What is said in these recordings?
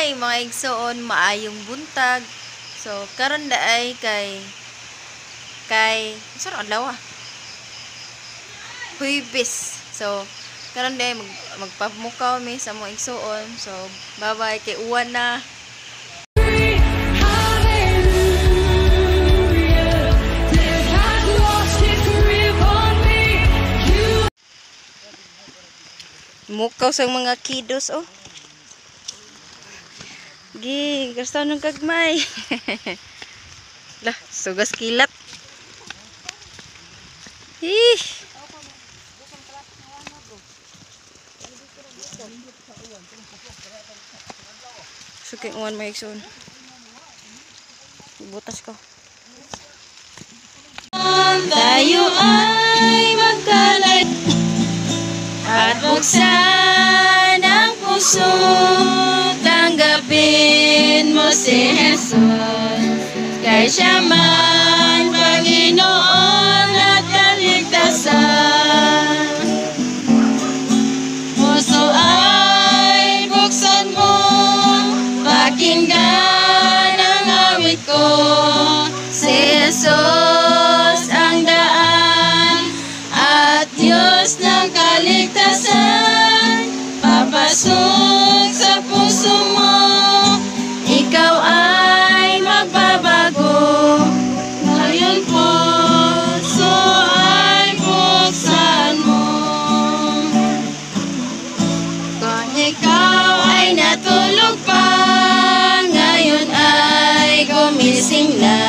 Hi, mga igsoon, maayong buntag. So karon daay kay kay unsa ra adlaw ah? Huwebes. So karon daay magpamukaw mi sa mga igsoon. So bye-bye kay uwan na. Hallelujah. Death has lost its grip on me. You Mukaw sa mga kiddos, oh. Gi, gusto nung gagmay. Lah, sugas kilat. Ih. Suking uwan, mga igsoon. Butas ko. Tayo ay magkalay at buksan ang puso, tanggapin mo si Jesus. Kay siya man Panginoon at kaligtasan. Puso ay buksan mo, pakinggan ang awit ko. Si Jesus ang daan at Diyos ng kaligtasan. Papasok sa puso mo, ikaw ay magbabago. Ngayon, puso ay buksan mo. Kung ikaw ay natulog pa, ngayon ay gumising na.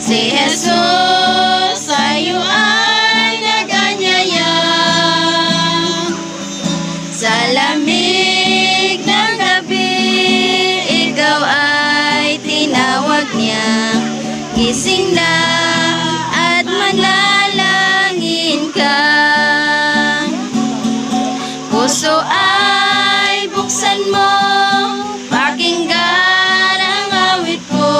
Si Jesus sa'yo ay nag-anyaya. Sa lamig ng gabi, ikaw ay tinawag niya. Gising na at manalangin ka. Puso ay buksan mo, pakinggan ang awit ko.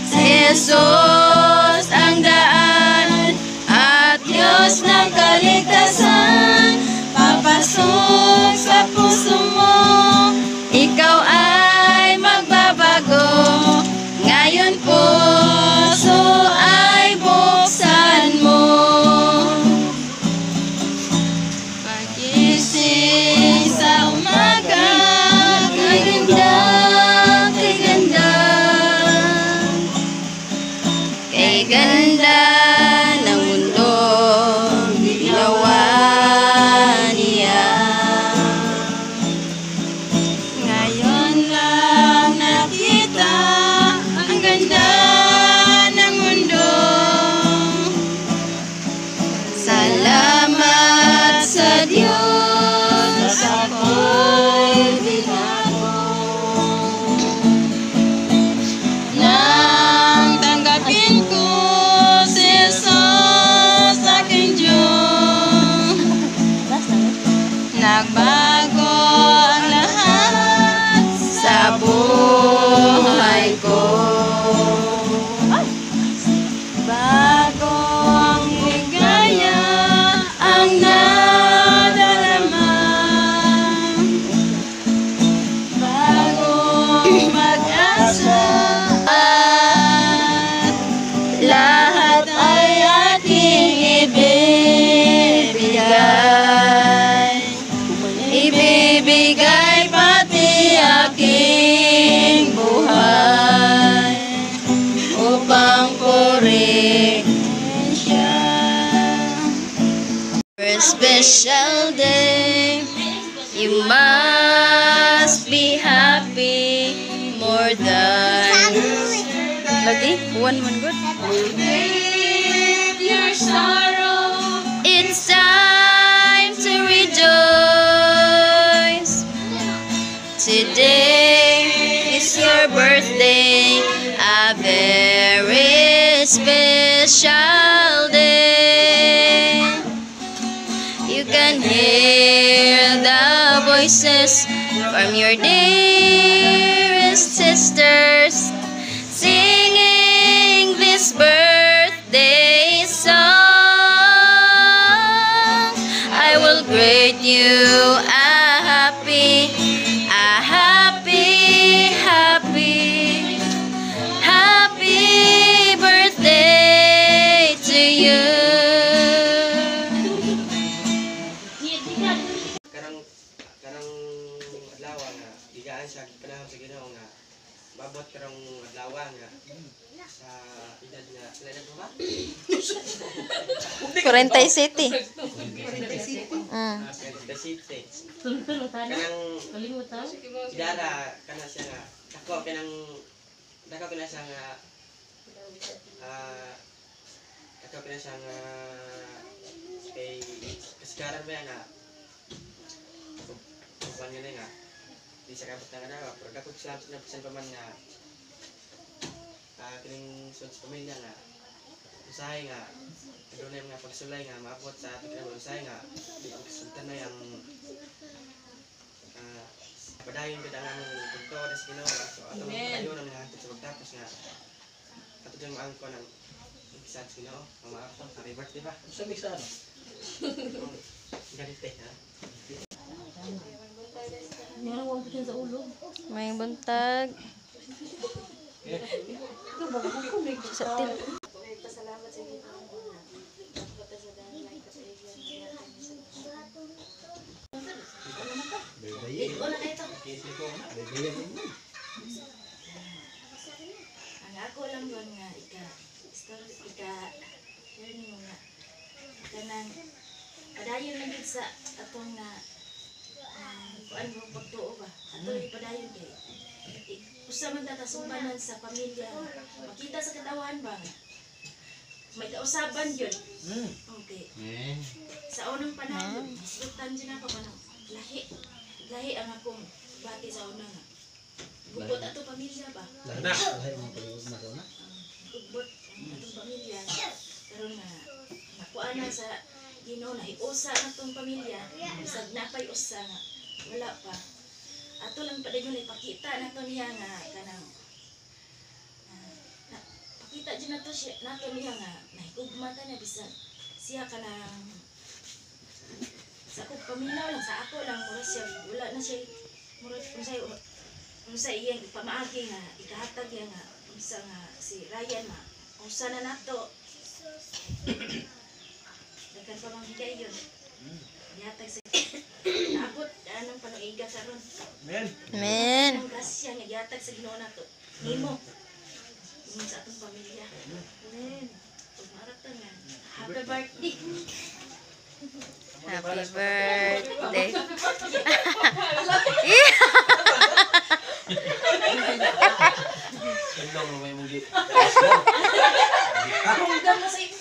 Si Jesus ang daan at Diyos ng kaligtasan. Papasok sa puso mo, ikaw ay magbabago. Ngayon, puso ay buksan mo. Pagising sa umaga, kay ganda, kay ganda. Kay ganda ng mundo, ginawa niya. Ngayon lang nakita ang ganda ng mundo. Salamat sa Diyos, ako'y binago. Nang tanggapin ko si Jesus, aking Diyos, nagbago ang lahat sa buhay ko. Bagong ligaya ang nadarama, bagong pag-asa at lahat ay aking ibibigay. Ibibigay pati aking buhay upang purihin siya. For a special day, you must be happy more than. Lagi, uwan man gud. Leave your sorrow. It's time to rejoice. Today is your birthday, a very special day. You can hear the voices from your dearest sisters singing this birthday song. I will greet you a happy Gigaan sa panahon sa Ginoo nga maabot karong adlaw nga sa edad nga sila edad mo ba? 47. The kanang idara kana siya nga dako kanang dako kana siya nga dako kana siya nga kay kasagaran ba yan nga uban nga nga di sa kabot nga adlaw, pero dako siya sa pa man nga kining sud sa pamilya nga usahay nga adunay mga pagsulay nga maabot sa ating kinabuhi, usahay nga di magsultanay ang padayon gid ang among pagtuo sa Ginoo. So atong padayon ang hantod sa pagtapos nga ato diyang maangko ng isa sa Ginoo ang maapon. Happy birthday ba. Sabi sa ano? Ganite ha. May buntag. Sa til. Pasalamat sa Ginoo nga dapat sa dalan katuigan sa Ang ako lang yun nga ika story ika share nimo nga kanang padayon lang gid sa atong na kuan mo pagtuo ba ato ipadayon kay usa man ta kasubanan sa pamilya, makita sa katawan ba nga may kausaban yun. Okay, sa unang panahon hisgutan dyan ako kanang lahi lahi ang akong bati sa una nga bukod ato pamilya ba. Lahi lahi mga paligid na na. Ugbot ang atong pamilya karon nga nakuha na sa Ginoo, nahiusa na atong pamilya, bisag napay usa nga wala pa, ato lang padayon ipakita nato niya nga kanang na, pakita dyan nato siya nato niya nga nahigugma ta na bisan siya kanang sa akong paminaw lang, sa ako lang mura siya wala na siya mura unsay unsa iyang pamaagi nga ikahatag niya nga unsa nga si Ryan ma unsa na nato daghan pa mang higayon gihatag sa naabot anong panuiga karon. Amen. Amen. Ang grasya nga gihatag sa Ginoo nato nimo nimo sa atong pamilya. Amen. Ug maarap ta nga happy birthday. Happy birthday. Sundong mo may mong Hanggang mo sa imo.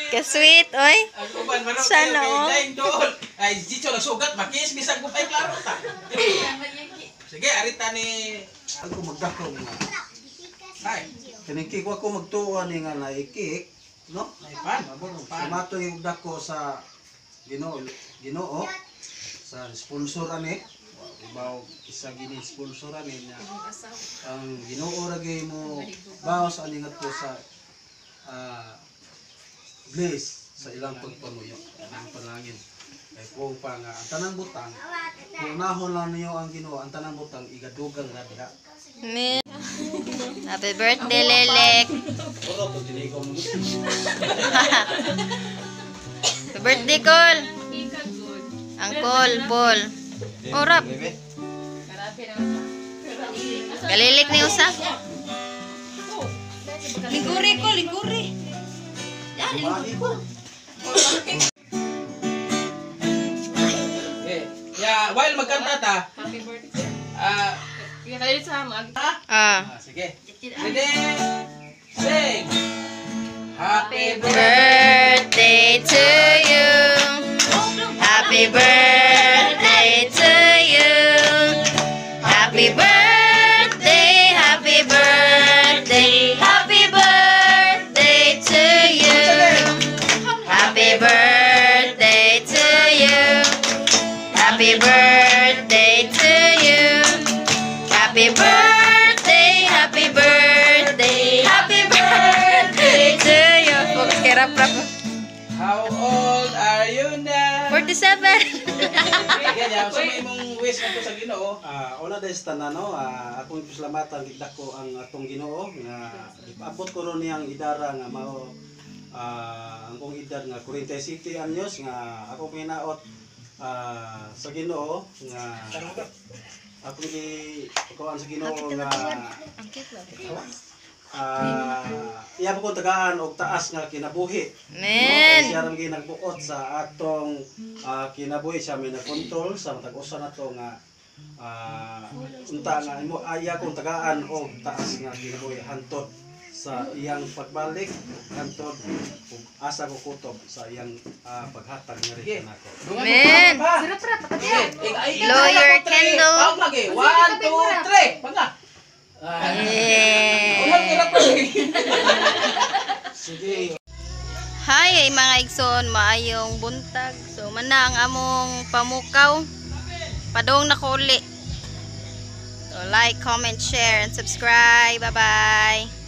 Ka-sweet, oy. Ang uban manok Sana, kayo kay oh. daing dool. Ay jicho lang sugat makis bisag ko pay klaro ta. Sige, arita ni Ako magdako nga. Ay, Kaning cake wa ko magtuo ani nga na cake, no? ay pan, pan. Sumato yung dako sa Ginoo, Ginoo sa sponsor ani. Ibaw isa gini sponsor ani niya. Ang Ginoo ra gyud mo baos ani ngadto sa bliss sa ilang pagpanguyo, ang panalangin. Kay kung pa nga ang tanang butang, kung unahon lang niyo ang Ginoo, ang tanang butang igadugang ra diha. Amen. Happy birthday, Lelek. Happy birthday, Col. Ang Col, Paul. Oh, rap. Kalilik ni usa. Lingkuri ko, lingkuri. Yan, lingkuri. Eh, ya, while magkanta ta. Happy birthday. Kaya tayo sa mag Sige. Ready? Sing. Happy Birthday to you. Happy birthday to you. Happy birthday, happy birthday, happy birthday to you. Happy birthday to you. Happy birthday to you. Happy birthday, happy birthday, happy birthday to you. Focus kay rap rap. How old are you now? 47. Sige, ya, sa may imong wish ngadto sa Ginoo. Una dahil sa tanan, no, akong ipasalamatan gid dako ang atong Ginoo nga ipaabot ko ron niyang idara nga mao ang akong edad nga 47 anyos nga akong pinaot. Sa Ginoo nga akong gi kuan sa Ginoo nga Ang cute ba? Iya po kong tagaan og taas nga kinabuhi. No, Amen. kay siya ra gyud nagbuot sa atong kinabuhi, siya may nagkontrol sa matag usa nato nga unta nga imo aya kong tagaan og taas nga kinabuhi hantod sa iyang pagbalik, hantod ug asa ko kutob sa iyang paghatag nga rin kanako. Amen. Blow your candle. Pag lagi. 1, 2, 3. Pag na. Yeah. Ulang hirap pa sige. Sige. Hi ay mga igsoon, maayong buntag. So mana ang among pamukaw. Padong na ko uli. So like, comment, share and subscribe. Bye-bye.